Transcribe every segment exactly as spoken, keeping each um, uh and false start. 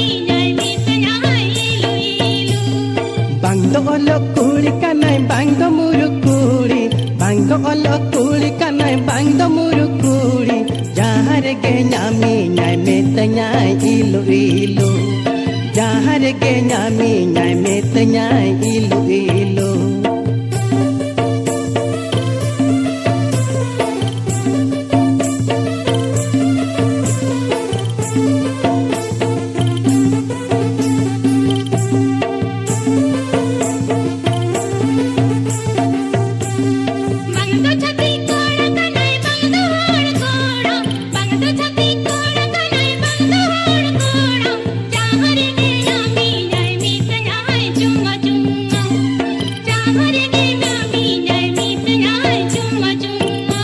ᱤᱧᱟᱭ ᱢᱤᱛᱟᱹᱧᱟᱭ ᱤᱞᱩ ᱤᱞᱩ᱾ ᱵᱟᱝ ᱫᱚ ᱚᱞᱚᱜ ᱠᱩᱲᱤ ᱠᱟᱱᱟᱭ, ᱵᱟᱝ ᱫᱚ ᱢᱩᱨᱩᱠ ᱠᱩᱲᱤ, ᱵᱟᱝ ᱫᱚ ᱚᱞᱚᱜ ᱠᱩᱲᱤ ᱠᱟᱱᱟᱭ, ᱵᱟᱝ ᱫᱚ ᱢᱩᱨᱩᱠ ᱠᱩᱲᱤ, ᱡᱟᱦᱟᱸ ᱨᱮᱜᱮ ᱧᱟᱢᱤᱧᱟᱭ ᱢᱤᱛᱟᱹᱧᱟᱭ ᱤᱞᱩ ᱤᱞᱩ, ᱡᱟᱦᱟᱸ ᱨᱮᱜᱮ ᱧᱟᱢᱤᱧᱟᱭ ᱢᱤᱛᱟᱹᱧᱟᱭ ᱤᱞᱩ ᱤᱞᱩ᱾ ᱵᱟᱝ ᱫᱚ ᱪᱷᱟᱹᱛᱤᱠ ᱠᱚᱲᱟ ᱠᱟᱱᱟᱭ, ᱵᱟᱝ ᱫᱚ ᱦᱚᱲ ᱠᱚᱲᱟ, ᱵᱟᱝ ᱫᱚ ᱪᱷᱟᱹᱛᱤᱠ ᱠᱚᱲᱟ ᱠᱟᱱᱟᱭ, ᱵᱟᱝ ᱫᱚ ᱦᱚᱲ ᱠᱚᱲᱟ᱾ ᱡᱟᱦᱟᱸ ᱨᱮᱜᱮ ᱧᱟᱢᱤᱧᱟᱭ ᱢᱤᱛᱟᱹᱧᱟᱭ ᱪᱩᱢᱟ ᱪᱩᱢᱟ, ᱡᱟᱦᱟᱸ ᱨᱮᱜᱮ ᱧᱟᱢᱤᱧᱟᱭ ᱢᱤᱛᱟᱹᱧᱟᱭ ᱪᱩᱢᱟ ᱪᱩᱢᱟ᱾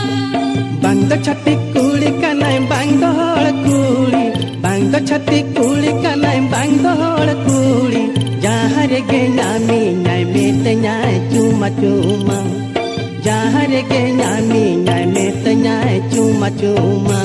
ᱵᱟᱝ ᱫᱚ ᱪᱷᱟᱹᱛᱤᱠ ᱠᱩᱲᱤ ᱠᱟᱱᱟᱭ, ᱵᱟᱝ ᱫᱚ ᱦᱚᱲ ᱠᱩᱲᱤ, ᱵᱟᱝ ᱫᱚ ᱪᱷᱟᱹᱛᱤᱠ ᱠᱩᱲᱤ ᱠᱟᱱᱟᱭ, ᱵᱟᱝ ᱫᱚ ᱦᱚᱲ ᱠᱩᱲᱤ, ᱡᱟᱦᱟᱸ ᱨᱮᱜᱮ ᱧᱟᱢᱤᱧᱟᱭ ᱢᱤᱛᱟᱹᱧᱟᱭ ᱪᱩᱢᱟ ᱪᱩᱢᱟ, ᱡᱟᱦᱟᱸ ᱨᱮᱜᱮ ᱧᱟᱢᱤᱧᱟᱭ ᱢᱤᱛᱟᱹᱧᱟᱭ ᱪᱩᱢᱟ ᱪᱩᱢᱟ᱾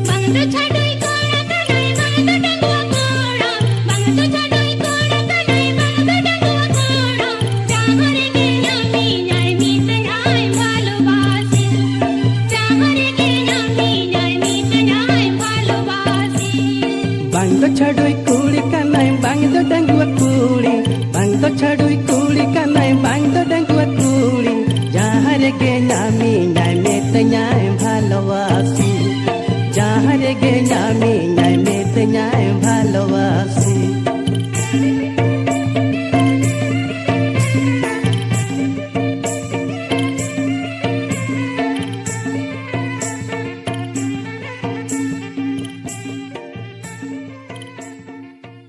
ᱵᱟᱝ ᱫᱚ ᱪᱷᱟᱰᱩᱭ ᱠᱚᱲᱟ ᱠᱟᱱᱟᱭ, ᱵᱟᱝ ᱫᱚ ᱰᱟᱺᱜᱩᱣᱟᱹ ᱠᱚᱲᱟ, ᱵᱟᱝ ᱫᱚ ᱪᱷᱟᱰᱩᱭ ᱠᱚᱲᱟ ᱠᱟᱱᱟᱭ, ᱵᱟᱝ ᱫᱚ ᱰᱟᱺᱜᱩᱣᱟᱹ ᱠᱚᱲᱟ᱾ ᱡᱟᱦᱟᱸ ᱨᱮᱜᱮ ᱧᱟᱢᱤᱧᱟᱭ ᱢᱤᱛᱟᱹᱧᱟᱭ ᱵᱷᱟᱞᱚᱵᱟᱥᱤ, ᱡᱟᱦᱟᱸ ᱨᱮᱜᱮ ᱧᱟᱢᱤᱧᱟᱭ ᱢᱤᱛᱟᱹᱧᱟᱭ ᱵᱷᱟᱞᱚᱵᱟᱥᱤ᱾ ᱵᱟᱝ ᱫᱚ ᱪᱷᱟᱰᱩᱭ ᱠᱩᱲᱤ ᱠᱟᱱᱟᱭ, ᱵᱟᱝ ᱫᱚ ᱰᱟᱺᱜᱩᱣᱟᱹ ᱠᱩᱲᱤ, ᱵᱟᱝ ᱫᱚ ᱪᱷᱟᱰᱩᱭ ᱠᱩᱲᱤ ᱠᱟᱱᱟᱭ,